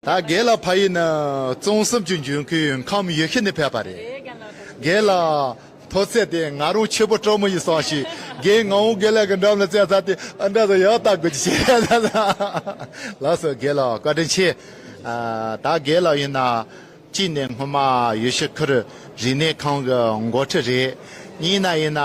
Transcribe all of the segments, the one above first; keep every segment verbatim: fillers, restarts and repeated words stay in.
ད་རྒན་ལགས་ཕ་ཡུལ་ནི་བཙོང་གསུམ་གྱི་འབྱུང་ཁུངས་ཁམས་ཡུལ་ཤུལ་ནས་ཕེབས་པ་རེད། རྒན་ལགས་མཐོ་ཚད་དེ་ང་རང་ཆེན་པོ་སྤྲང་མོ་ཡིན་སོང་ཞིག་རྒན་ངག་དབང་རྒན་ལགས་ཀྱི་འགྲམ་ལ་བཙལ་ཚར་ཏེ་ཨ་འདྲ་ཟེར་ཡག་ལྟ་དགོས་ཀྱི་བྱས། ལགས་སོ་རྒན་ལགས་བཀའ་དྲིན་ཆེ། ད་རྒན་ལགས་ཡིན་ན། གཅིག་ནས་སྔོན་མ་ཡུལ་ཤུལ་ཁུལ་རིག་གནས་ཁང་གི་འགོ་ཁྲིད་རེད། གཉིས་ན་ཡིན་ན་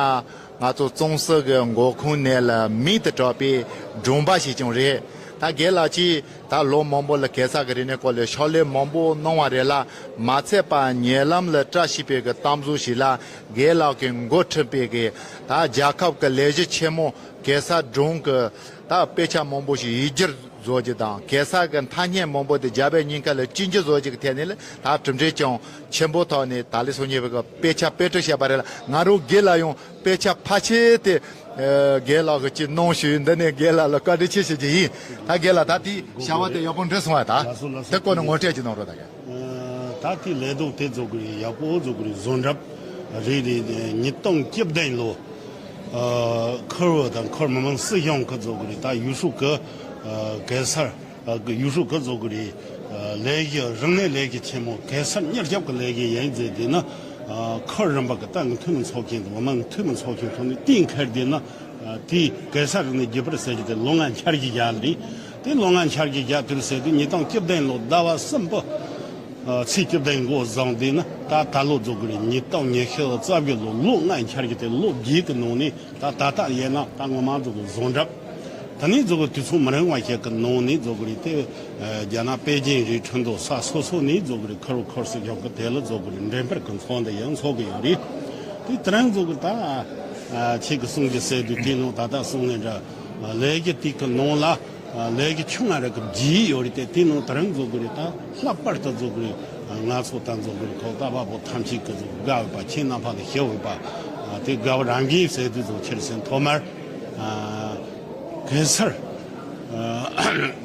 ང་ཚོ་ཙོང་སི་གི་འགོ་ཁུངས་ནས་ལ་མིང་དུ་གྲགས་པའི་སྒྲོམ་པ་ཞིག་ཀྱང་རེད། ད་རྒན་ལགས་ཀྱིས་ད་ལོ་མང་པོ་ལ་གེ་སར་གི་རིག་གནས་སྐོར་ལ་ཕྱག་ལས་མང་པོ་གནང་བ་རེད་ལ། མ་ཚད་པ་ཉེ་ལམ་ལ་བཀྲ་ཤིས་པའི་གི་གཏམ་བཟོ་ཞིག་ལ་རྒན་ལགས་ཀྱིས་འགོ་ཁྲིད་པའི་གི་ད་རྒྱལ་ཁབ་ཀྱི་ལས་གཞི་ཆེན་མོ་གེ་སར་སྒྲུང་གི་ད་དཔེ་ཆ་མང་པོ་ཞིག་ཡིག་སྒྱུར་བཟོ་རྒྱུ་དང་གེ་སར་གྱི་ཐ་སྙད་མང་པོ་དེ་རྒྱ་བོད་གཉིས་ཀ་ལ་གཅིག་གྱུར་བཟོ་རྒྱུ་གི་ཐད་ནས་ལ་ད་གྲུབ་འབྲས་ཀྱང་ཆེན་པོ་ཐོག་ནས་ད་ལས་སོ་ཉེ་བའི་དཔེ་ཆ་དཔེ་སྐྲུན་བྱས་པ་རེད་ལ། ང་རང་རྒན་ལགས་ཡང་དཔེ་ཆ་ཕལ་ཆེར་དེ་རྒན་ལགས་ཀྱིས་ཅིག་གནང་ཞུས། འདི་ནས་རྒན་ལགས་ལ་བཀའ་དྲིན་ཆེ་ཞུ་རྒྱུ་ཡིན། ད་རྒན་ལགས་ད་དེའི་བྱ་བ་དེ་ཡག་པོ་འགྲིག་སོང་བ། ད་དེ་སྐོར་ནས་ངོ་སྤྲོད་ཅིག་གནང་རོགས་ད་རྒན། ད་དེའི་ལས་དོན་དེ་བཟོ་དགོས་རེད། ཡག་པོ་བཟོ་དགོས་རེད། བཟོ་འདྲ་རེད་རེད། ཉིས་སྟོང་བཅུ་བདུན་ལོ། ཨ། ཁུལ་ཨུ་དང་ཁུལ་མི་དམངས་སྲིད་གཞུང་གིས་བཟོ་དགོས་རེད། ད་ཡུལ་ཤུལ་གི་ཨ་གེ་སར་ཨ་གི་ཡུལ་ཤུལ་གིས་བཟོ་དགོས་རེད། ཨ་ལས་གཞི་རིག་གནས་ལས་གཞི་ཆེན་མོ་གེ་སར་མྱུར་སྐྱོབ་ཀྱི་ལས་གཞི་ཡིན་ཟེར་དུས་ན། ཨ་ཁུལ་རིམ་པ་གི་ཏང་གི་འཐུས་མི་ཚོགས་ཆེན་དང་མི་དམངས་འཐུས་མི་ཚོགས་ཆེན་ཐོག་ནས་གཏན་འཁེལ་དུས་ན། ཨ་དེའི་གེ་སར་རིག་གནས་བརྒྱུད་སྤེལ་ཟེར་རྒྱུ་དེ་ལོ་ལྔ་འཆར་གཞི་བཞག་ལ་རེད། དེ་ལོ་ལྔ་འཆར་གཞི་བཞག་དུས་ཟེར་དུས་ཉིས་སྟོང་བཅུ་བདུན་ལོ་ཟླ་བ་གསུམ་པ། ཨ་ཚེས་བཅུ་བདུན་འགོ་བཟུང་དུས་ན་ད་ད་ལོ་བཟོ་དགོས་རེད། ཉིས་སྟོང་ཉི་ཤུ་རྩ་བཞི་ལོ་ལོ་ལྔ་འཆར་གཞི་དེ་ལོ་བརྒྱད་ཀྱི་ནང་ནས་ད་ད་ལྟ་ཡིན་ན་ད་ངོ་མ་བཟོ་དགོས་བཟོ་འདྲ། ད་ནས་བཟོ་དགོས་དུས་ཚོད་མི་རིང་བ་ཞིག་གི་ནང་ནས་བཟོ་དགོས་རེད་དེ། ཨ་རྒྱ་ནག་པེ་ཅིང་རེད། ཁྲིན་ཏུའུ་ས་སོ་སོ་ནས་བཟོ་དགོས་རེད། ཁུལ་ཁུལ་སྲིད་གཞུང་གི་དེ་ལ་བཟོ་དགོས་རེད། འགྲེམས་སྤེལ་གི་ཚོགས་འདུ་ཡང་ཚོགས་གི་ཡོད་རེད། དེ་དེ་རིང་བཟོ་དགོས་རེད། ད་ཨ་ཁྱེད་ཀྱིས་གསུང་རྒྱུ་ཟེར་དུས་དེ་ནང་ད་ལྟ་གསུང་ངེས་འདྲ། ལས་ཀྱི་དེ་གི་ནང་ལ་ལས་ཀྱི་ཆུང་ང་ར་གི་བརྗེས་ཡོད་རེད་དེ། དེ་ནང་དེ་རིང་བཟོ་དགོས་རེད། ད་ལྷག་པར་དུ་བཟོ་དགོས་རེད། ང་ཚོ་ད་བཟོ་དགོས་རེད། ཁོ་ད་བ་པོ་ཐམས་ཅད་ཀྱི་བཟོ་དགའ་འོས་པ། ཁྱེད་རྣམ་པ་ལ་ཞུ་འོས་པ། དེ་དགའ་བ་རང་གིས་ཟེར་དུས་བཟོ་ཕྱིར་ཟིན་ཐོག་མར། གེ་སར་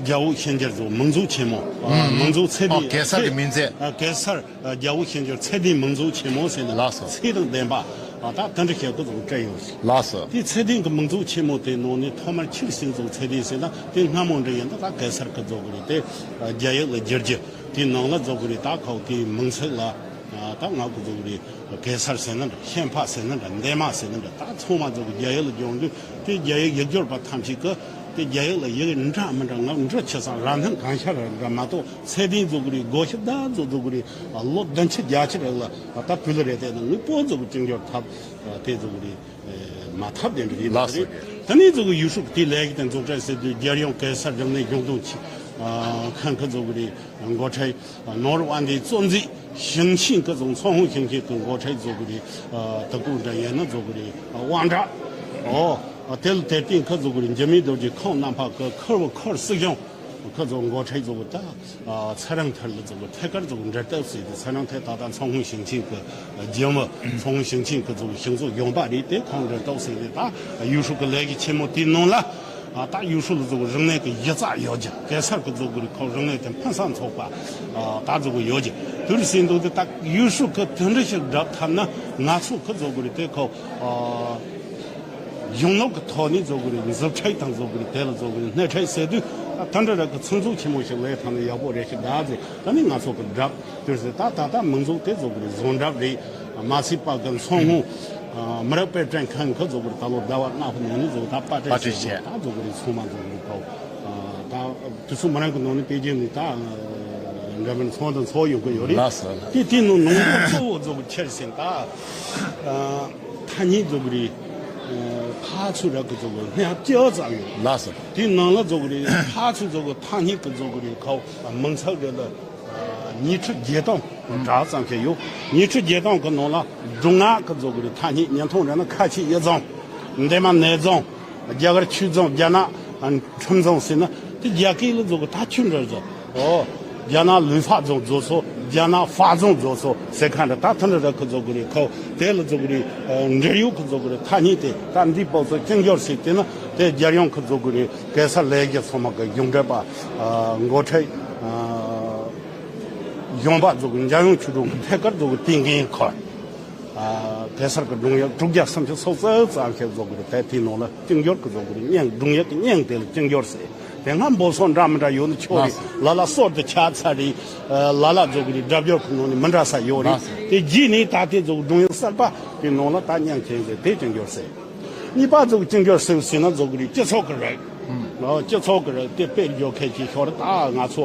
རྒྱལ་པོ་ཤན་སྦྱར་བཟོ་མིང་གཟུགས་ཆེན་མོ། མིང་གཟུགས་ཚད་ལྡན། གེ་སར་གྱི་མིང་མཛོད། གེ་སར་རྒྱལ་པོ་ཤན་སྦྱར་ཚད་ལྡན་མིང་གཟུགས་ཆེན་མོ་ཟེར་ནས། ལགས་སོ། ཚད་དང་ལྡན་པ། ད་དེ་འདྲ་ཞིག་གི་བཟོ་བཀྲལ་ཡོད། ལགས་སོ། དེ་ཚད་ལྡན་གྱི་མིང་གཟུགས་ཆེན་མོ་དེ་ནང་ནས་ཐོག་མར་ཕྱིར་ཟིན་བཟོ་ཚད་ལྡན་ཟེར་ན་དེ་སྔ་མོ་འདྲ་ཡིན་ན་ད་གེ་སར་གྱི་བཟོ་དགོས་རེད་དེ། རྒྱ་ཡིག་ལ་བསྒྱུར་རྒྱུ་དེ་ནང་ལ་བཟོ་དགོས་རེད། ད་ཁོ་དེའི་མིང་ཚིག་ལ་ད་ང་གི་བཟོ་དགོས་རེད། གེ་སར་ཟེར་ན་འདྲ། ཤན་པ་ཟེར་ན་འདྲ། འདན་མ་ཟེར་ན་འདྲ། ད་ཚང་མ་ཚོ་གི་རྒྱ་ཡིག་ལ་སྦྱོང་དུས་དེ་རྒྱ་ཡིག་ཡིག་སྒྱུར་པ་ཐམས་ཅད་ཀྱིས་དེ་རྒྱ་ཡིག་ལ་ཡི་གེ་འདྲ་མི་འདྲ་ང་འབྲི་ཆི་སང་ར་སྣོན་གང་ཤར་ར་འདྲ་མ་གཏོགས་ཚད་ལྡན་བཟོ་གི་རེད། སྒོ་ཤེ་ད་བཟོ་བཟོ་གི་རེད། ལོ་བདུན་ཅུ་བརྒྱད་ཅུ་རེད་ལ་ད་བུ་ལ་རེད། དེ་ནི་དངོས་པོ་བཟོ་གི་བཅིངས་འགྲོལ་ཐབས་དེ་བཟོ་གི་རེད། མ་ཐབས་དེ་འདྲ་ཡིན་པ་རེད། ལགས་སོ། དེ་ནས་བཟོ་གི་ཡུལ་ཤུལ་དེ་ལས་ཀྱི་དེ་འཛུགས་སྐྲུན་ཟེར་དུས་རྒྱལ་ཡོངས་གེ་སར་རིག་གནས་གཞུང་དོན་ཆེ་ཁང་གི་བཟོ་གི་རེད། འགོ་ཁྲིད། ནོར་དབང་འདུས་གཙོ་འཛིན་ཞིང་ཆེན་གྱི་བཟོ་ཚོང་ཧུང་ཞིང་ཆེན་གྱི་འགོ་ཁྲིད་བཟོ་གི་རེད། ད་ཀུན་འདྲ་ཡིན་ན་བཟོ་གི་རེད། དབང་གྲགས། ཨོ། དེ་ལ་དེར་བརྟེན་ཁ་བཟོ་གི་རེད། འཇིགས་མེད་རྡོ་རྗེ་ཁོང་རྣམ་པ་གི་ཁུར་བ་ཁུར་སྲིད་གཞུང་ཁ་བཟོ་འགོ་ཁྲིད་བཟོ་གི་ད་ཚེ་རིང་ཐར་ལ་བཟོ་གི་ཐད་ཀར་བཟོ་གི་འབྲེལ་གཏུག་ཟེར་ཏེ་ཚེ་རིང་ཐར་ད་ལྟ་ཚོང་ཧུང་ཞིང་ཆེན་གྱི་རྒྱུན་ཨུ་ཚོང་ཧུང་ཞིང་ཆེན་གྱི་བཟོ་གི་ཞིང་ཚོགས་གཞོན་པ་རེད། དེ་ཁོང་འབྲེལ་གཏུག་ཟེར་ཏེ་ད་ཡུལ་ཤུལ་གྱི་ལས་ཀྱི་ཆེན་མོ་དེའི་ནང་ལ། ད་ཡུལ་ཤུལ་ལ་བཟོ་གི་རིག་གནས་ཀྱི་གཞི་རྩ་ཡོད་རྒྱུ། གེ་སར་གྱི་བཟོ་གི་རིགས་ཁོ་རིག་གནས་དེ་ཕུན་སུམ་ཚོགས་པ་ད་བཟོ་གི་ཡོད་རྒྱུ། དེར་ཟིན་དུས་དེ་ད་ཡུལ་ཤུལ་གྱི་དེ་འདྲ་ཞིག་སྒྲུབ་ཐུབ་ན་ང་ཚོ་གི་བཟོ་གི་རིགས་དེ་ཁོ་གཞུང་ལུགས་ཀྱི་ཐོག་ནས་བཟོ་གི་རིགས་མཛུབ་ཁྲིད་དང་བཟོ་གི་རིགས་དེ་ལ་བཟོ་གི་རིགས་སྣེ་ཁྲིད་ཟེར་དུས་ད་དེ་འདྲ་རིགས་ཀྱི་ཚིག་མཛོད་ཆེན་མོ་ཞིག་ལས་ཐུབ་ན་ཡག་པོ་རེད་ཞེས་ད་ཟེར། ད་ནི་ང་ཚོ་གི་སྒྲུབ། དེར་ཟེར་ད་ད་ལྟ་མིང་གཟུགས་དེ་བཟོ་གི་རེད། བཟོ་འདྲ་རེད། མ་ཚད་པ་གི་ཚོང་ཧུང་མི་རབས་དཔེ་སྐྲུན་ཁང་གི་བཟོ་གི་རེད། ད་ལོ་ཟླ་བ་ལྔ་པོ་ནང་ནས་བཟོ་ད་པར་སྐྲུན་བྱས། ད་བཟོ་གི་རེད། ཚང་མ་བཟོ་གི་རེད། ད་དུས་ཚོད་མི་རིང་གི་ནང་ནས་པེ་ཅིང་ནས་ད་འདྲ་མིན་ཚོགས་འདུ་ཚོགས་ཡོང་གི་ཡོད་རེད། ལགས་སོ། དེ་དེ་ནང་ནང་དོན་གཙོ་བོ་བཟོ་གི་ཕྱིར་ཟིན་ད་ཐ་སྙད་བཟོ་གི་རེད། ཕར་ཚུར་རག་གི་བཟོ་གི་སྣེ་ཁ་བཅུ་ཙམ་ཡོད། ལགས་སོ། དེ་ནང་ལ་བཟོ་གི་རེད། ཕར་ཚུར་བཟོ་གི་ཐ་སྙད་གི་བཟོ་གི་རེད། ཁོ་མིང་ཚིག་རེད་ལ། ཉི་ཁྲི་བརྒྱད་སྟོང་གྲངས་ཙམ་ཞིག་ཡོད། ཉི་ཁྲི་བརྒྱད་སྟོང་གི་ནང་ལ་སྒྲུང་ངག་གི་བཟོ་གི་རེད། ཐ་སྙད་ཉན་ཐོང་རེད་ན་ཁ་ཆེ་དབྱི་རྫོང་། འདན་མ་ནས་རྫོང་། རྒྱ་གར་ཆོས་རྫོང་། རྒྱ་ནག་ཁྲིམས་རྫོང་ཟེར་ན་དེ་རྒྱ་སྐད་ལ་བཟོ་གི་ད་ཆོས་འདྲ་བཟོ། ཨོ། རྒྱ་ནག་ལུན་ཧྥ་རྫོང་བཟོ་སོ། རྒྱ་ནག་ཧྥ་རྫོང་བཟོ་སོ་ཟེར་མཁན་འདྲ་ད་ཐ་ན་ར་གི་བཟོ་གི་རེད། ཁོ་དེ་ལ་བཟོ་གི་རེད། འབྲེལ་ཡོད་གི་བཟོ་གི་རེད། ཐ་སྙད་དེ་ད་འདི་པོ་ཚོ་བཅིངས་འགྲོལ་ཟེར་དེ་ན་དེ་རྒྱལ་ཡོངས་གི་བཟོ་གི་རེད། གེ་སར་ལས་ཀྱི་ཚོགས་མ་གི་གཞུང་འབྲེལ་པ་འགོ་ཁྲིད། གཞོན་པ་ཚོ་གི་འཇམ་དབྱངས་ཆོས་སྒྲོན་གྱི་ཐད་ཀར་ཚོ་གི་བསྟི་གནས་ཁོ། གེ་སར་གྱི་སྒྲུང་ཡིག་དྲུག་བརྒྱ་སུམ་ཅུ་སོ་གཅིག་ཙམ་ཞིག་བཟོ་གི་རེད། དེ་དེའི་ནང་ལ་བཅིངས་འགྲོལ་གྱི་བཟོ་གི་རེད། སྙིང་སྒྲུང་ཡིག་གི་སྙིང་དེ་ལ་བཅིངས་འགྲོལ་ཟེར། དེ་སྔ་འབོལ་སོག་འདྲ་མི་འདྲ་ཡོད་ནི་ཆོག་རེད། ལགས་སོ། ལ་ལ་སོར་དུ་ཆགས་ཚར་རེད། ལ་ལ་རྫོགས་གི་རེད། སྒྲ་སྦྱོར་གི་ནང་ནས་མི་འདྲ་ས་ཡོད་རེད། ལགས་སོ། དེ་རྗེས་ནས་ད་ལྟའི་རྫོགས་སྒྲུང་ཡིག་གསར་པ་དེ་ནང་ལ་ད་མཉམ་མཁྱེན་ཟེར་དེ་སྐྱིན་འགྱུར་ཟེར། གཉིས་པ་རྫོགས་སྐྱིན་འགྱུར་ཟེར་ཟེར་ན་རྫོགས་གི་རེད། སྤྱི་ཚོགས་གི་རིགས། ཨོ། སྤྱི་ཚོགས་གི་རིགས་དེ་དཔེ་འཇོག་མཁན་ཅིག་ཤོར། ད་ང་ཚོ་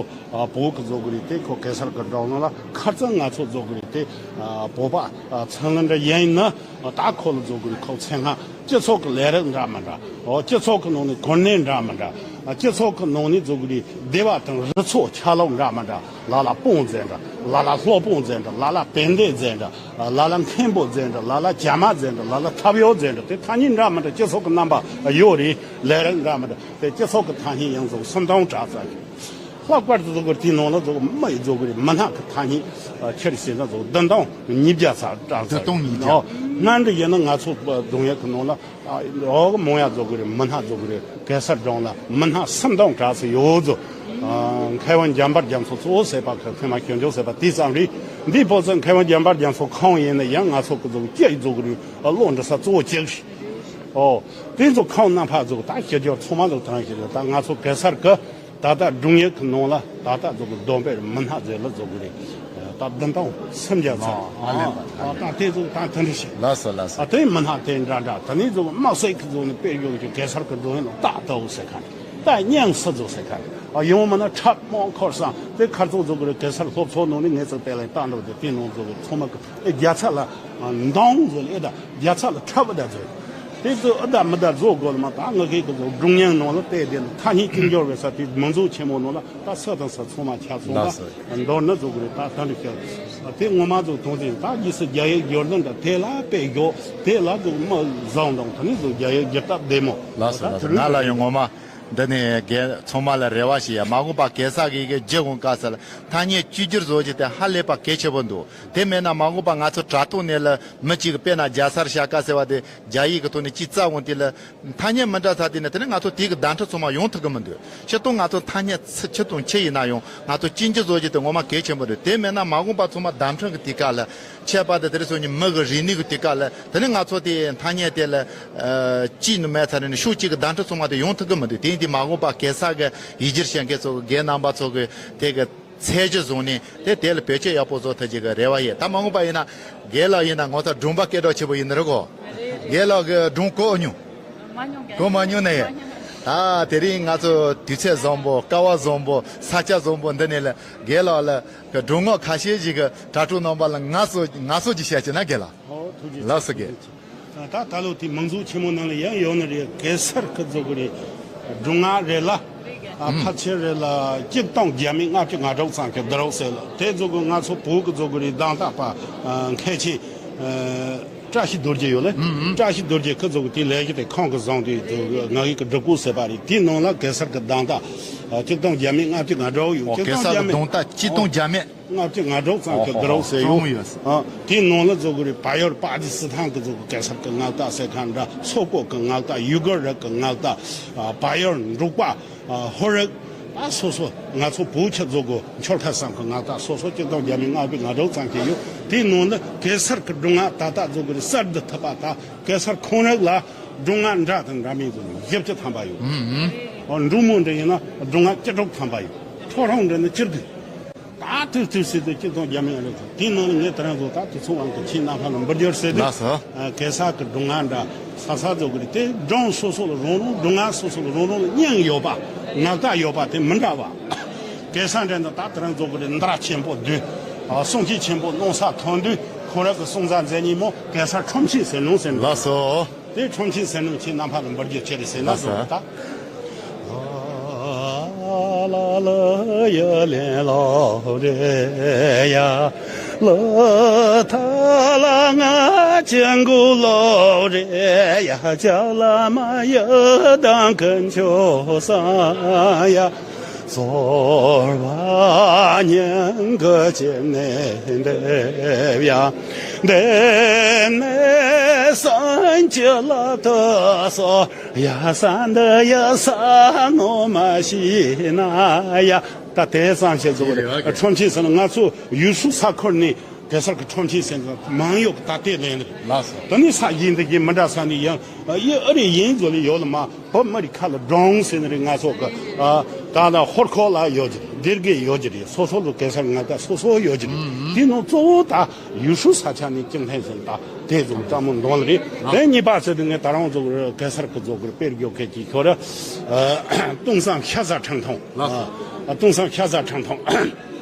བོད་གི་རྫོགས་གི་རེད། དེ་ཁོ་གེ་སར་གི་སྒྲུང་ནང་ལ་ཁ་རྩང་ང་ཚོ་རྫོགས་གི་རེད། དེ་བོད་པ་ཚང་ལ་འདྲ་ཡིན་ན། ད་ཁོ་ལ་རྫོགས་གི་རེད། ཁོ་ཚེ་སྔ་སྤྱི་ཚོགས་ཀྱི་ལས་རིགས་འདྲ་མི་འདྲ། ཨོ། སྤྱི་ཚོགས་ཀྱི་ནང་ནས་གོ་གནས་འདྲ་མི་འདྲ། ཨ། སྤྱི་ཚོགས་ཀྱི་ནང་ནས་རྫོགས་གི་རེད། སྡེ་བ་དང་རུ་ཚོགས་ཆ་ལུགས་འདྲ་མི་འདྲ། ལ་ལ་དཔོན་ཟེར་འདྲ། ལ་ལ་སློབ་དཔོན་ཟེར་འདྲ། ལ་ལ་དཔལ་ལྡན་ཟེར་འདྲ། ལ་ལ་མཁན་པོ་ཟེར་འདྲ། ལ་ལ་བྱམས་མ་ཟེར་འདྲ། ལ་ལ་ཐབས་ཡོད་ཟེར་འདྲ། དེ་ཐ་སྙད་འདྲ་མི་འདྲ། སྤྱི་ཚོགས་ཀྱི་རྣམ་པ་ཡོད་རེད། ལས་རིགས་འདྲ་མི་འདྲ། དེ་སྤྱི་ཚོགས་ཀྱི་ཐ་སྙད་ཡང་རྫོགས་སུམ་སྟོང་གྲགས་ཙམ་ཞིག་ལྷག་པར་དུ་རྫོགས་གི་རེད། དེའི་ནང་ལ་རྫོགས་མི་ཡི་རྫོགས་གི་རེད། མི་སྣ་གི་ཐ་སྙད་ཆི་རེད་ཟེར་ན་རྫོགས་བདུན་སྟོང་ཉིས་བརྒྱ་ཙམ་གྲགས་ཙམ། བདུན་སྟོང་ཉིས་བརྒྱ། ཨོ། སྔ་འདྲི་ཡིན་ན་ང་ཚོ་སྒྲུང་ཡིག་གི་ནང་ལ། ཨོ། མང་ཡ་རྫོགས་གི་རེད། མི་སྣ་རྫོགས་གི་རེད། གེ་སར་སྒྲུང་ལ་མི་སྣ་སུམ་སྟོང་གྲགས་ཙམ་ཡོད་རྫོགས། ཨ། མཁས་དབང་འཇམ་དཔལ་རྒྱ་མཚོ་གཙོ་བོ་བྱས་པ་གི་མཁས་མ་སྐྱོན་བརྗོད་བྱས་པ་དེ་ཙམ་རེད། འདིའི་ཕོ་ཚོད་མཁས་དབང་འཇམ་དཔལ་རྒྱ་མཚོ་ཁོང་ཡིན་ན་ཡང་ང་ཚོ་གི་རྫོགས་སྤྱི་ཡི་རྫོགས་གི་རེད། བློ་འདྲི་ས་གཙོ་བོ་གཅིག་རེད། ཨོ། དེ་ཚོ་ཁོང་རྣམ་པ་རྫོགས་ད་ཤེས་རྒྱུ་ཚང་མ་རྫོགས་དྲན་ཤེས་རྒྱུ། ད་ང་ཚོ་གེ་སར་གི་ད་ལྟ་སྒྲུང་ཡིག་གི་ནང་ལ་ད་ལྟ་རྫོགས་གི་བསྡོམས་པས་མི་སྣ་ཟེར་ལ་རྫོགས་གི་རེད། ད་བདུན་སྟོང་སུམ་བརྒྱ་ཙམ། ཨ། ད་དེ་ཚོ་ད་དེ་འདྲ་ཞིག་ལགས་སོ། ལགས་སོ། ཨ། དེ་མི་སྣ་དེ་འདྲ་འདྲ། དེ་ནས་རྫོགས་དམག་བསད་ཀྱི་རྫོགས་ནས་དཔེ་ཡོད་ཀྱི་གེ་སར་གི་སྒྲུང་ཡིན་ནོ། རྟ་ལྟ་བུ་ཟེར་མཁན། རྟ་རྙིང་སུ་རྫོགས་ཟེར་མཁན། ཨ། ཡང་མིན་ན་ཁྲབ་རྨོག་འཁོར་སང་དེ་ཁར་ཚོགས་རྫོགས་གི་རེད། གེ་སར་སློབ་ཚོགས་ནང་ནས་ངེད་ཚོ་དེ་ལ་བཏང་འགྲོ་དེ། དེ་ནང་རྫོགས་གི་ཚང་མ་གི་ཨེ་རྒྱ་ཚ་ལ་མདུང་བཟོ་ལ་ཨེ་ད་རྒྱ་ཚ་ལ་ཁྲབ་ཨེ་ད་བཟོས། དེ་ཚོ་ཨེ་ད་མི་ད་བཟོ་དགོས་ལ་མ། ད་ང་གི་གི་ཚོ་སྒྲུང་ཡིག་ནང་ལ་བལྟས་དེ་ལ་ཐ་སྙད་ཀྱི་འབྱོར་བའི་ས་དེ་མང་གཙོ་ཆེན་མོ་ནང་ལ་ད་ས་དང་ས་ཚང་མ་ཆ་ཚང་ལགས་སོ། ད་མདོར་ན་རྫོགས་གི་རེད། ད་ད་འདི་ཤར་དེ་ངོ་མ་རྫོགས་མཐོང་དེ། ད་རྗེས་སུ་རྒྱ་ཡིག་སྒྱུར་ན་འདྲ། དེ་ལ་དཔེ་འཇོག་དེ་ལ་རྫོགས་མི་བཟང་དང་དེ་ནས་རྫོགས་རྒྱ་ཡིག་སྒྱུར་སྟབས་བདེ་མོ། ལགས་སོ། ད་ལགས་སོ། དེ་རིང་ང་ལ་ཡང་ངོ་མ། འདི་ནས་རྒན་ཚང་མ་ལ་རེ་བ་ཞིག་ཡ། མ་འོངས་པ་གེ་སར་གྱི་གི་རྒྱུ་འོང་སྐབས་སུ་ལ་ཐ་སྙད་བཅོས་བསྒྱུར་བཟོ་རྒྱུ་དེ་ཧ་ལས་པ་གལ་ཆེ་པོ་འདུག་དེ་མེད་ན་མ་འོངས་པ་ང་ཚོ་དྲ་ཐོག་ནས་ལ་མི་གཅིག་གི་དཔེར་ན་རྒྱ་ཚར་ཤ་ཀ་ཟེར་བ་དེ་རྒྱ་ཡིག་གི་ཐོག་ནས་ཅིག་བཙལ་འོང་དུས་ལ་ཐ་སྙད་མི་འདྲ་ས་དེ་ནས་དེ་ནས་ང་ཚོ་དེ་གི་བརྡ་འཕྲིན་ཚང་མ་ཡོང་ཐུབ་གི་མི་འདུག་ཕྱིར་གཏོང་ང་ཚོ་ཐ་སྙད་ཚི་ཆི་དང་ཆི་ཡིན་ན་ཡང་ང་ཚོ་བཅོས་བསྒྱུར་བཟོ་རྒྱུ་དེ་ངོ་མ་གལ་ཆེན་པོ་རེད། དེ་མེད་ན་མ་འོངས་པ་ཚང་མ་བརྡ་འཕྲིན་གི་དུས་སྐབས་ལ། ཁྱད་པར་དུ་དེ་རིང་སང་ཉིན་མི་གི་རིག་གནས་ཀྱི་དུས་སྐབས་ལ་དེ་ནི་ང་ཚོ་དེ་ཐ་སྙད་དེ་ལ་ཨ་གཅིག་ནི་མེད་ཚར་ནས་ཤུགས་གཅིག་གི་བརྡ་འཕྲིན་ཚང་མ་དེ་ཡོང་ཐུབ་ཀྱི་མི་འདུག་དེ་ཡིན་དུས་མ་འོངས་པ་གེ་སར་གི་ཡིག་སྒྱུར་བྱེད་མཁན་ཚོ་གི་རྒན་རྣམ་པ་ཚོ་གི་དེ་གི་ཚད་གཞི་བཟུང་ནས་དེ་དེ་ལ་བེད་སྤྱོད་ཡག་པོ་བཟོ་ཐུབ་ཀྱི་གི་རེ་བ་ཡོད། ད་མ་འོངས་པ་ཡིན་ན་རྒན་ལགས་ཡིན་ན་ངོ་ཚ་སྒྲུང་པ་སྐད་གྲགས་ཆེ་པོ་ཡིན་ནི་རེད་གོ། རྒན་ལགས་གི་སྒྲུང་གོ་མྱོང་། མ་མྱོང་གི། གོ་མ་མྱོང་ནི་ཡོད། མ་མྱོང་། ད་དེ་རིང་ང་ཚོ་དུས་ཚོད་བཟང་པོ་སྐལ་བ་བཟང་པོ་ས་ཆ་བཟང་པོ་འདི་ནས་ལ་རྒན་ལགས་ལ་གི་སྒྲུང་ངག་ཁ་ཤས་ཤིག་གི་དྲ་གྲོགས་རྣམ་པ་ལ་ངལ་གསོ་ངལ་གསོ་ཅིག་བྱས་ཀྱི་ན་རྒན་ལགས། ཨོ། ཐུགས་རྗེ་ཆེ། ལགས་སོ་རྒན། ཐུགས་རྗེ་ཆེ། ད་ད་ལོ་དེ་མང་གཙོ་ཆེན་མོ་ནང་ལ་ཡང་ཡོད་ནི་རེད། གེ་སར་གི་རྫོགས་གི་རེད། སྒྲུང་ངག་རེད་ལ། ཨ། ཕལ་ཆེར་རེད་ལ་གཅིག་སྟོང་བརྒྱ་མེད་ལྔ་བཅུ་ང་དྲུག་ཙམ་གྱི་བསྡུ་རོགས་ཟེར་ལ། དེ་རྫོགས་གི་ང་ཚོ་བོད་གི་རྫོགས་གི་རེད། གདམ་ག་པ་ཨ་མཁན་ཆེན་ཨ་བཀྲ་ཤིས་རྡོ་རྗེ་ཡོད་ལ། བཀྲ་ཤིས་རྡོ་རྗེ་གི་རྫོགས་གི་དེ་ལས་གཞི་དེ་ཁོང་གི་བཟུང་དུས་རྫོགས་གི་ང་གི་གི་སྒྲུབ་སྐོར་ཟེར་བ་རེད། དེའི་ནང་ལ་གེ་སར་གི་གདམ་ག་ཨ་གཅིག་སྟོང་བརྒྱ་མེད་ལྔ་བཅུ་ང་དྲུག་ཡོད། ཨོ། གེ་སར་གི་གདམ་ག་གཅིག་སྟོང་བརྒྱ་མེད། ལྔ་བཅུ་ང་དྲུག་ཙམ་གྱི་ཨོ་བསྡུ་རོགས་ཟེར་ཡོད། ཨོ། དེའི་ནང་ལ་རྫོགས་གི་རེད། བལ་ཡུལ་པ་ཀི་སི་ཐན་གྱི་རྫོགས་གི་གེ་སར་གྱི་ངག་རྟགས་ཟེར་མཁན་འདྲ། སོག་པོ་གི་ངག་རྟགས། ཡུ་གུར་རིགས་ཀྱི་ངག་རྟགས། ཨ། བལ་ཡུལ་འབྲུག་པ། ཨ། ཧོར་རིགས། ཨ། སོ་སོ་ང་ཚོ་བོད་ཆ་རྫོགས་གི་འཆོལ་ཁ་ཙམ་གྱི་ངག་རྟགས་སོ་སོ་གཅིག་སྟོང་བརྒྱ་མེད་ལྔ་བཅུ་ང་དྲུག་ཙམ་གྱི་ཡོད། དེའི་ནང་ལ་གེ་སར་གྱི་སྒྲུང་ངག་ད་ལྟ་རྫོགས་གི་རེད། གསར་དུ་ཐོབ་པ་དང་གེ་སར་ཁོང་རང་ལ་སྒྲུང་ངག་འདྲ་དང་འདྲ་མིན་དུ་བཞི་བཅུ་ཐམ་པ་ཡོད། ཨ། འབྲུག་མོ་འདྲ་ཡིན་ན་སྒྲུང་ངག་བཅུ་དྲུག་ཐམ་པ་ཡོད། ཁྲོ་རོང་འདྲ་ན་བཅུ་བདུན། ད་དུས་དུས་སྲིད་དུ་གཅིག་སྟོང་བརྒྱ་མེད་ལྔ་བཅུ། དེའི་ནང་ནས་ངས་དེ་རིང་ཚོ་ད་དུས་མཚུངས་དབང་གི་ཆེད་རྣམ་པ་ལ་འབུལ་རྒྱུར་ཟེར་དུས། ལགས་སོ། ཨ། གེ་སར་གྱི་སྒྲུང་ངག་འདྲ་ས་ས་རྫོགས་གི་རེད། དེ་སྒྲུང་སོ་སོ་ལ་རང་རང་སྒྲུང་ངག་སོ་སོ་ལ་རང་རང་ལ་སྙིང་ཡོད་པ། ངག་རྟགས་ཡོད་པ་དེ་མི་འདྲ་བ། གེ་སར་འདྲ་ན་ད་དེ་རིང་རྫོགས་གི་རེད། འདྲ་ཆེན་པོ་བདུན། ཨ། གསུང་ཆོས་ཆེན་པོ་གནང་ས་ཐོན་དུས་ཁོ་རང་གི་གསུང་བཟང་མཛད་ཉིན་མོ་གེ་སར་ཁྲོམ་ཆེན་ཟེར་ནོ་ཟེར་ནོ། ལགས་སོ། དེ་ཁྲོམ་ཆེན་ཟེར་ནོ་ཁྱེད་རྣམ་པ་ལ་འབུལ་རྒྱུ་ཆེ་རེད་ཟེར་ན། ལགས་སོ། བཟོ་ད། ལ་ལ་ཡ་ལེ་ལོ་རེ་ཡ། ལ་ཐ་ལ་ང་ཅན་གུ་ལོ་རེ་ཡ། ཅ་ལ་མ་ཡ་དང་ཀན་ཆོ་ས་ཡ། ཚོར་བ་སྙིང་གི་ཆེ་ནས་འདེབས་ཡ། འདེབས་ནས་སང་ཅི་ལ་ཐུ་སོ་ཡ། ས་འདི་ཡ་ས་ནོ་མ་ཤི་ན་ཡ། ད་དེ་ཙམ་ཞིག་རྫོགས་རེད། ཁྲོམ་ཆེན་ཟེར་ན་ང་ཚོ་ཡུལ་སྲོལ་ས་ཁུལ་ནས། གེ་སར་གྱི་ཁྲོམ་ཆེན་ཟེར་ན་མང་ཡོད་ཀྱི་ད་ལྟའི་ལན་རེད། ལགས་སོ། དེ་ནས་ས་གཞི་འདི་གི་མི་འདྲ་ས་ནས་ཡང་ཡི་ཨ་རི་ཡིན་ཟོ་ལི་ཡོད་ལ་མ་བོད་མི་རིགས་ཁ་ལ་སྒྲུང་ཟེར་ནི་རེད། ང་ཚོ་གི་ཨ་ད་ལ་ཧོར་ཁོ་ལ་ཡོད་ཀྱི་རེད། སྡེ་དགེ་ཡོད་ཀྱི་རེད། སོ་སོ་ལ་གེ་སར་ང་ད་སོ་སོ་ཡོད་ཀྱི་རེད། དེ་ནང་གཙོ་བོ་ད་ཡུལ་ཤུལ་ས་ཆ་ནས་ཅིང་ལྷན་ཟེར་ད་དེ་ཚོ་ལྟ་མོ་འདོན་ལ་རེད། དེ་གཉིས་པ་ཟེར་དུས་ངས་ད་རང་ཚོ་གི་གེ་སར་གི་ཚོ་གི་དཔེར་བརྗོད་མཁན་གྱི་ཁྱོད་ར་ཨ་ཏུང་སང་ཤ་ཟ་ཁྲང་ཐོང་། ལགས་སོ། ཨ་ཏུང་སང་ཤ་ཟ་ཁྲང་ཐོང་།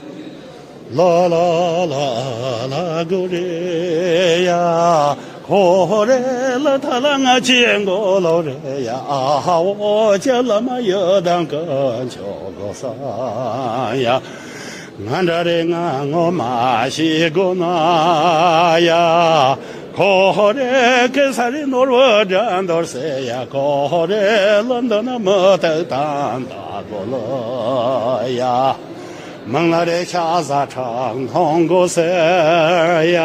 ལ་ལ་ལ་ལ་གུ་རེ་ཡ། ཁོ་རེ་ལ་ཐ་ལ་ང་ཆེ་མགོ་ལོ་རེ་ཡ། ཨ་ཧ་འོ་ཅ་ལ་མ་ཡོ་དང་ཀ་ཆོ་གོ་ས་ཡ། ང་འདྲ་རེ་ང་ངོ་མ་ཤི་གོ་ན་ཡ། ཁོ་རེ་ཁེ་ས་རི་ནོར་བུ་འདྲ་འདོར་སེ་ཡ། ཁོ་རེ་ལ་འདི་ན་མི་ཐག་དང་ད་གོ་ལོ་ཡ། མང་ལ་རེ་ཤ་ཟ་ཁྲག་འཐུང་དགོས་ཟེར་ཡ།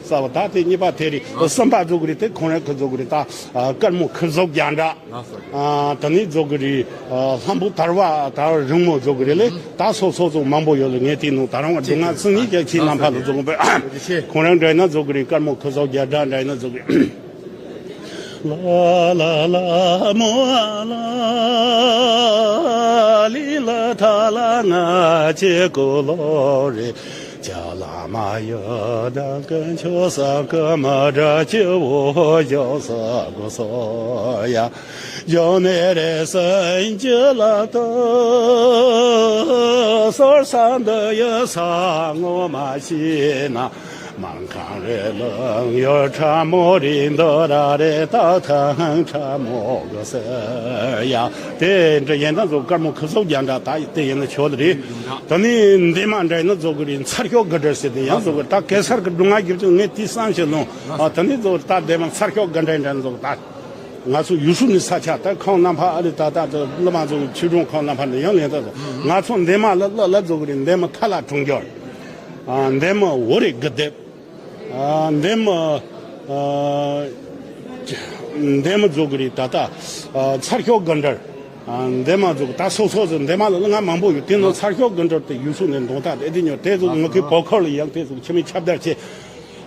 ས་བ་ད་དེ་གཉིས་པ་དེ་རེད། གསུམ་པ་རྫོགས་ཀྱི་རེད། དེ་ཁོང་རང་གི་རྫོགས་ཀྱི་རེད། ད་དཀར་མོ་ཁུ་ཟོག་རྒྱ་འདྲ། ད་ནི་རྫོགས་ཀྱི་རེད། ལྷམ་བུ་དར་བ་དར་རིང་མོ་རྫོགས་ཀྱི་རེད་ལེ། ད་སོ་སོ་རྫོགས་མང་པོ་ཡོད་ལ་ངས་དེ་ནང་ད་རང་བ་སྒྲུང་ང་ཚིག་གཉིས་ཀྱི་ཁྱེད་རྣམ་པ་ལ་རྫོགས་པས། ཁོང་རང་འདྲ་ཡིན་ན་རྫོགས་ཀྱི་རེད། དཀར་མོ་ཁུ་ཟོག་རྒྱ་འདྲ་འདྲ་ཡིན་ན་རྫོགས་ཀྱི་རེད། ལ་ལ་ལ་མོ་ལ་ལི་ལ་ཐ་ལ་ང་ཆེ་ཀོ་ལོ་རེ། ཅ་ལ་མ་ཡོ་དང་ཀན་ཆོ་ས་ཀ་མ་དྲ་ཅི་བོ་ཡོ་ས་གོ་སོ་ཡ། ཡོ་ནེ་རེ་སན་ཅི་ལ་ཏོ། སོར་ས་འདི་ཡོ་ས་ངོ་མ་ཤེས་ན། མང་ཁང་རེ་ལང་ཡོ་ཁྲ་མོ་རི་འདོ་ར་རེ་ཏག་ཐང་ཁྲ་མོ་གོ་སེ་ཡ། དེ་འདྲ་ཡིན་ན་ཚོ་དཀར་མོ་ཁུ་ཚོ་རྒྱ་འདྲ་ད་དེ་ཡིན་ན་ཆོག་ལ་རེད། ད་ནི་འདི་མ་འདྲ་ཡིན་ན་ཚོ་གི་རེད། མཚར་ཤོག་གི་འདྲ་ཟེར་དེ་ཡང་ཚོ་གི་ད་གེ་སར་གི་སྒྲུང་ང་རྒྱབ་ཚོ་ངས་དེ་བསམ་ཞིག་ལོང་། ཨ་ད་ནི་ཚོ་ད་འདི་མ་མཚར་ཤོག་གི་འདྲ་འདྲ་ཚོ་ད་ང་ཚོ་ཡུལ་ཤུལ་ནི་ས་ཆ་ད་ཁང་རྣམ་པ་ཨ་རི་ད་ད་ད་བླ་མ་ཚོ་ཆོས་སྒྲུང་ཁང་རྣམ་པ་འདི་ཡང་ལེན་ད་ཚོ་ང་ཚོ་འདི་མ་ལ་ལ་ལ་ཚོ་གི་རེད། འདི་མ་ཐ་ལ་གྲོང་རྒྱལ། ཨ་འདན་མ་འོ་རེ་གི་དེབ། ཨ་འདན་མ་ཨ་འདན་མ་རྫོགས་གི་རེད། ད་ལྟ་ཨ་མཚར་ཤོག་དགའ་འདྲར། ཨ་འདན་མ་རྫོགས་ད་སོ་སོ་ཟེར་འདན་མ་ལ་ང་མང་པོ་ཡོད། དེ་ནང་མཚར་ཤོག་དགའ་འདྲར་དེ་ཡུལ་ཤུལ་ནས་འདོན་ཐག་དེ་དེ་ཉོ་དེ་ཚོ་ང་ཁའི་བོ་ཁར་ལ་ཡང་དེ་ཚོ་ཁྱིམ་མི་ཁྱབ་བརྡལ་བྱེད།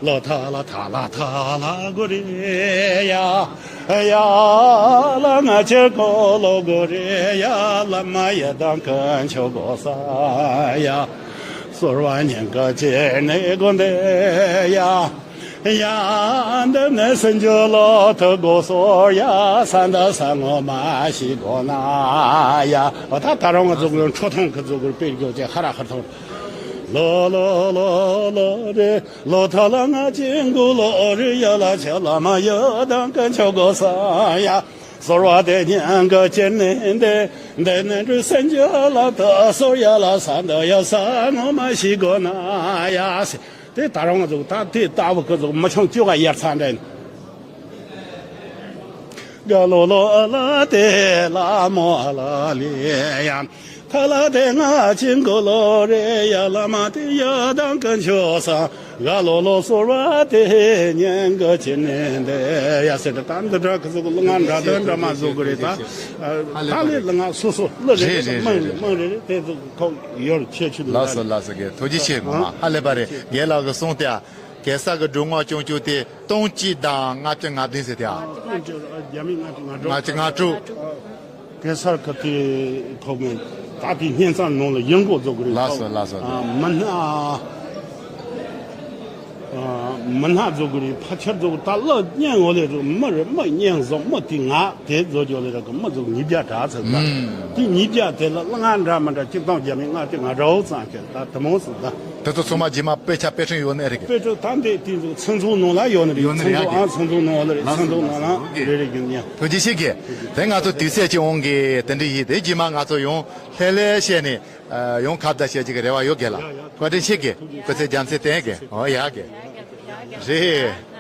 ལོ་ཐ་ལ་ཐ་ལ་ཐ་ལ་གོ་རེ་ཡ། ཡ་ལ་ང་ཆེ་གོ་ལོ་གོ་རེ་ཡ། ལ་མ་ཡ་དང་ཀན་ཆོ་གོ་ས་ཡ། སོར་བ་ཉན་ག་ཅེ་ནེ་གོ་འདེ་ཡ། ཡ་འདི་ནེ་སེན་ཇོ་ལོ་ཐ་གོ་སོར་ཡ། ས་འདི་ས་ངོ་མ་ཤི་གོ་ན་ཡ། འོ་ད་ད་རུང་ང་ཚོ་གི་ཁྲོ་ཐུང་གི་ཚོ་གི་དཔེར་བརྗོད་ཅེ་ཧ་ར་ཧ་ཐོང་། ལོ་ལོ་ལོ་ལོ་རེ། ལོ་ཐ་ལ་ང་ཅིང་གུ་ལོ་རི་ཡ་ལ་ཆ་ལ་མ་ཡ་དང་ཀན་ཆོ་གོ་ས་ཡ། སོར་བ་དེ་ཉན་ག་ཅེ་ནེ་འདེ་འདེ་ནེ་འདྲུ་སེན་ཇ་ལ་ད་སོར་ཡ་ལ་ས་འདི་ཡ་ས་ངོ་མ་ཤི་གོ་ན་ཡ་སེ། དེ་ད་རུང་ང་ཚོ་ད་དེ་ལྟ་བུ་ཁོ་ཚོ་མི་ཆུང་བཅུ་ག་ཡར་ཚང་འདྲ་ཡིན། ག་ལོ་ལོ་ཨ་ལ་དེ་ལ་མོ་ཨ་ལ་ལི་ཡ། ཐ་ལ་དེ་ང་ཅིང་གོ་ལོ་རེ་ཡ། ལ་མ་དེ་ཡ་དང་ཀན་ཆོ་ས། ག་ལོ་ལོ་སོར་བ་དེ་ཉན་ག་ཅེ་ནེ་འདེ་ཡ་སེ། ད་ད་འདི་འདྲ་ཁ་ཟུག་ལ་ང་འདྲ་དོན་འདྲ་མ་ཟུག་གི་རེད། ད་ད་ལེ་ལ་ང་སོ་སོ་ལ་རེ་རེ་མང་རེ་མང་རེ་རེ་དེ་ཚོ་ཁོ་ཡོར་ཆེ་ཆུ་ལ་ལགས་སོ་ལགས་སོ། གེ་ཐུགས་རྗེ་ཆེ། ངོ་མ་ཧ་ལས་པ་རེད། རྒན་ལགས་ཀྱི་གསུང་དེ་གེ་སར་གི་སྒྲུང་ངག་ཅུང་ཅུང་དེ། སྟོང་གཅིག་དང་ལྔ་བཅུ་ང་བདུན་ཟེར་ཏེ། ཨ། སྟོང་གཅིག་རྒྱ་མི་ལྔ་བཅུ་ང་དྲུག་ལྔ་བཅུ་ང་དྲུག་གེ་སར་གི་དེ་ཐོག་མའི་ད་དེ་སྙན་ཚ་ནང་ལ་ཡིན་གོ་རྫོགས་ཀྱི་རེད། ལགས་སོ་ལགས་སོ། ཨ། མི་སྣ། ཨ། མི་སྣ་རྫོགས་ཀྱི་རེད། ཕལ་ཆེར་རྫོགས་ད་ལ་སྙན་འོ་ལེ་རུ་མི་རེད། མི་སྙན་བཟོ་མི་དེ་ང་དེ་རྫོགས་ཀྱི་ལེ་ར་གི་མི་རྫོགས་ཉིས་བརྒྱ་གྲགས་ཚར་ད། དེ་ཉིས་བརྒྱ་དེ་ལ་ལྔ་འདྲ་མི་འདྲ་གཅིག་སྟོང་རྒྱ་མི་ལྔ་བཅུ་ང་དྲུག་ཙམ་ཞིག་ད་དེ་མོ་སོང་ད། དེ་ཚོ་ཚང་མ་རྗེས་མ་དཔེ་ཆ་དཔེ་སྐྲུན་ཡོད་ནི་རེད་གི། དཔེ་སྐྲུན་ད་འདི་དེ་ཚོ་ཚང་ཚང་ནང་ལ་ཡོད་ནི་རེད། ཡོད་ནི་རེད། ཚང་ཚང་ཨ་ཚང་ཚང་ནང་ལ་རེད། ལགས་སོ། ཚང་ཚང་ནང་ལ་ལགས་སོ། རེད་རེད་རྒྱུ་ནི། ཐུགས་རྗེ་ཆེ་གི། དེ་ང་ཚོ་དུས་ཚོད་ཅིག་འོང་གི་དེ་འདྲ་ཡིན། དེ་རྗེས་མ་ང་ཚོ་ཡང་ལྷན་ལྷན་བཤད་ནས་ཡང་ཁ་བརྡ་བྱེད་ཅིག་གི་རེ་བ་ཡོད་གི་ལ། ཡ་ཡ། བཀའ་དྲིན་ཆེ་གི། སྐུ་ཚེ་རྒྱ་མཚན་བརྟན་གི། འོ་ཡ་གི། རེད།